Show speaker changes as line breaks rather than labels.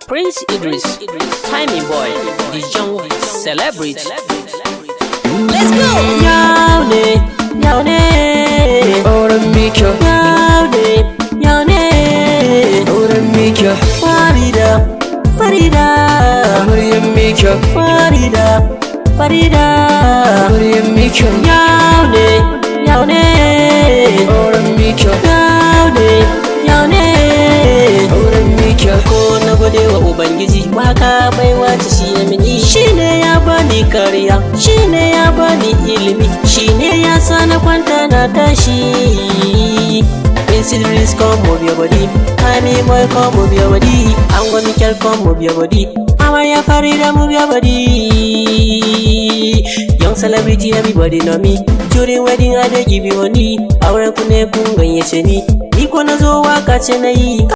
Prince Idris, Timing Boy, the young celebrity. Let's go! Yau ne, yau ne,
Auren Mika,
yau ne, yau ne.
Auren Mika,
Farida, Farida,
Amaryar Mika,
Farida, Farida.
Amaryar Mika,
Yau ne, yau ne,
Auren Mika,
yau ne, yau ne.
Auren Mika,
Ko na gode wa Ubangiji, waka baiwa ce shi ya mini. Shine ya bani kariya, shine ya bani ilimi, shine ya sa na kwanta na tashi. Prince Idris, come move your body. Timmy Boy, come move your body. Ango Michael, come move your body. Amarya Farida, move your body. Young celebrity, everybody know me. During wedding I dey give you money. Auren ku ne kun gayyace ni. Ni ko na zo waka ce na yi.